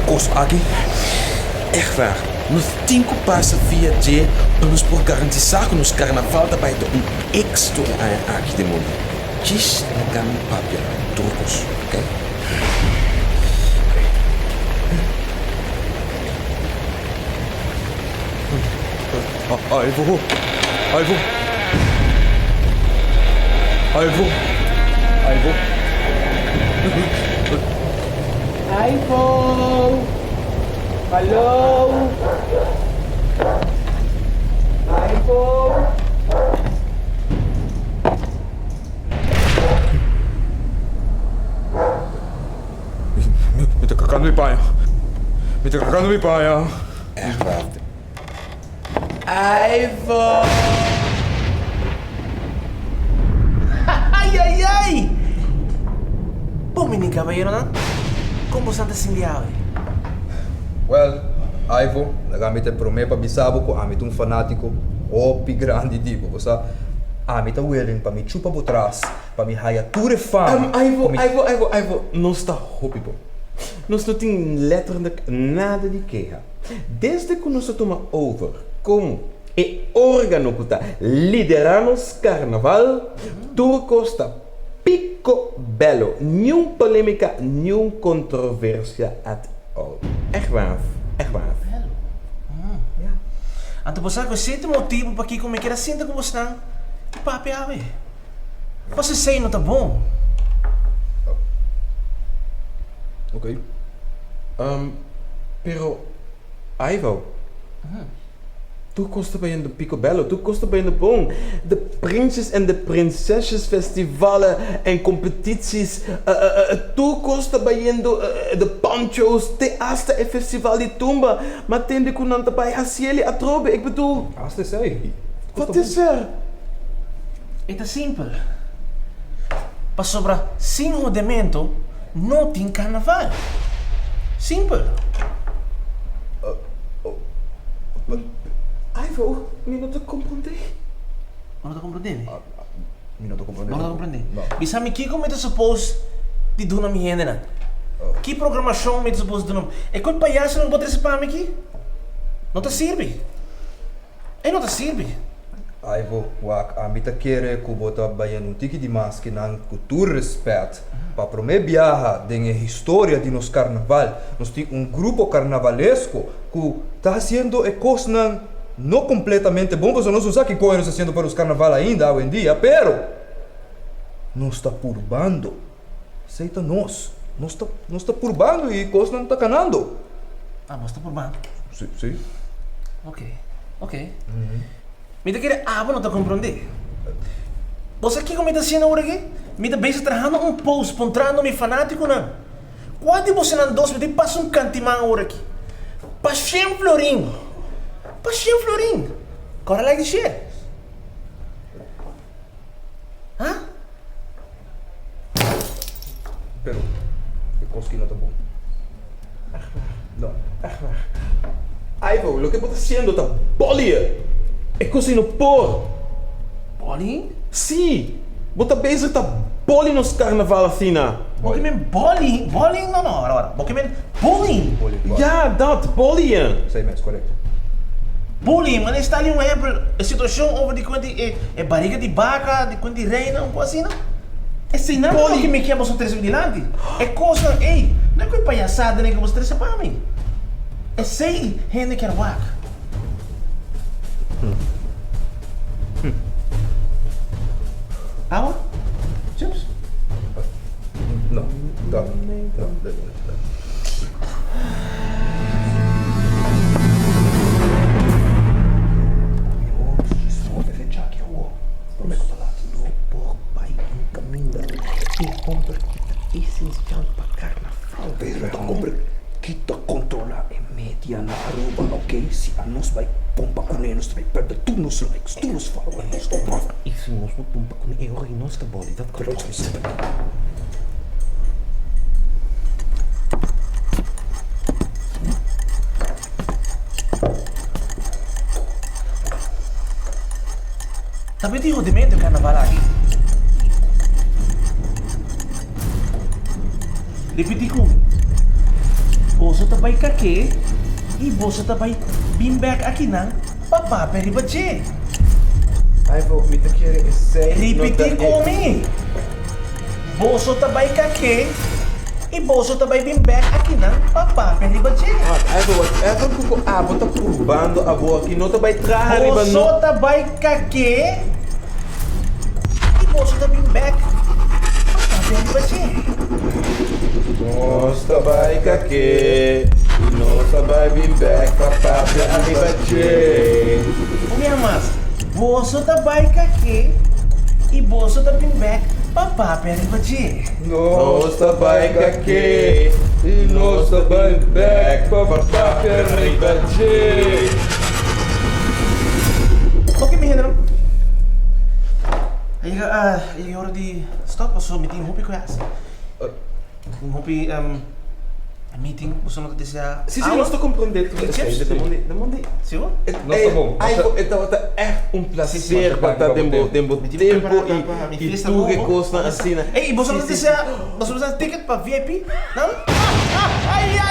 kos aki. Ègt waar, nos tin ku pasa via dje pa nos por garantisá ku nos karnaval ta bai ta un éksito e aña aki den mundu. Djis laga mi papia tur kos, oké? Aivo, Aivo, Aivo, Aivo. Aivo! Hallo! Aivo! Mi ta kakando mi paña. Mi ta kakando mi paña. Echt waar. Aivo! Ayayay! Bon bini kabayeronan, kon boso ta sinti awe? Well, Aivo, laga mi ta e promé pa bisa bo ku ami ta un fanátiko hopi grandi di bo. Bo sa, ami ta willing pa mi chupa bo tras, pa mi haya tur e fama Aivo, ku mi. Aivo, Aivo, Aivo, nos ta hopi bon. Nos no tin letterlijk nada di keha. Desde ku nos a tuma over komo e órgano ku ta liderá nos karnaval, tur kos ta piko bèlo, niun polémika, niun kontroversia at all. Ègt waar, ègt waar. Bèlo? Ya. Anto bo sa ku esei ta motibu pakiko mi keda sinta ku bosnan i papia awe. Pasobra esei no ta bon. Oké. Pero, Ivo, tur kos ta bayendo picobello, tur kos ta bayendo bon. De prinsjes en de prinsesjes festivalen en competities, tur kos ta bayendo, de pancho's, te hasta e festival di tumba. M'a tende ku nan ta bai hasiel atrobe, ik bedoel. Hasta esei. Wat is er? E ta simpel. Pasobra sin hodemento no tin karnaval. Simpel. Ivo, mi no ta komprondé. Bo no ta komprondé mi? Mi no ta komprondé. Bo no ta komprondé? Bisa mi kiko mi ta suppose di duna mi hendenan? Ki programashon mi ta suppose di duna? E koi payasonan ku bo trese pa mi aki no ta sirbi. E no ta sirbi. Ivo, wak, ami ta kere ku bo ta bayendo un tiki di mas ki nan ku tur respèt. Pa promé biaha den e historia di nos karnaval, nos tin un grupo karnavalesko ku ta hasiendo e kosnan no kompletamente bon, pasobra nos no sa ki koe nos ta hasiendo pa nos karnaval ainda awendia, pero nos ta purbando. Esei ta nos. Nos ta, nos ta purbando i kosnan ta kanando. Ah, bos ta purbando? Si, si. Ok, ok. Mi ta kere abo no ta komprondé. Bo sa kiko mi ta hasiendo awor aki? Mi ta bezig trahando un post puntrando mi fanátikonan. Kua di bosonan dos mi tin pasa un kantiman awor aki? Pa shen florin! Pa shen florin! Kòrda like di share. Ha? Pero e kos ki no ta bon. Echt waar. No. Echt waar. Ivo, loke bo ta hasiendo ta bollie. E kos ei no por. Bollie? Sí! Bo ta bezig ta bollie nos karnaval asina. Bo ke men bollie? Bollie? No, no, ora, ora. Bo ke men bullying? Bullying. Ja, dat, bollien. Esei mes, korekto. Bullying, manera sta li un ehempel, e situacion over di cuenta e e bariga di baca, di cuenta di reina, un cosa asina. Eseinan ta loke mi kier boso trece mi dilanti. E cosnan ey, no e cu e payasadanan cu boso trece pa mi. Esey hende kier wak. Awa? Chips? No, no, no, no. Ki ta controla e media na Aruba ok si anos bai pompa cune nos ta bai perde tur nos likes tur nos followers Y si nos no pompa cune e ora y nos ta boli dat klopt. Ta p'e diho di mente carnaval aki. Ripití ku mi. Boso ta bai kak'é i boso ta bai bin bèk akinan pa papia riba dje. Ivo, mi ta kere esei no ta Ripití e. ku mi. Boso ta bai kak'é i boso ta bai bin bèk akinan pa papia riba dje. Ivo, whatever ku ku abo ta purbando abo aki no ta bai traha riba no. Boso ta bai kak'é i boso ta bin bèk pa papia riba dje. Nos ta bai kak'é i nos ta bai bin bèk pa papia riba dje. Un biaha mas, boso ta bai kak'é i boso ta bin bèk pa papia riba dje. Nos ta bai kak'é i nos ta bin bèk pa papia riba dje. Oke mi hendenan, a yega e ora di stòp pasobra mi tin hopi ku hasi. Un hopi meeting, boso no ta desea Si, si, nos ta comprende tur esei. De mondi, de mondi. Si bo? Nos ta bon. Ai, e tabata echt un placer pa ta den bo, den bo tempo y y tur e kosnan asina. Ey, boso no ta desea, boso no ta desea ticket pa VIP? Nada? Ai, ai!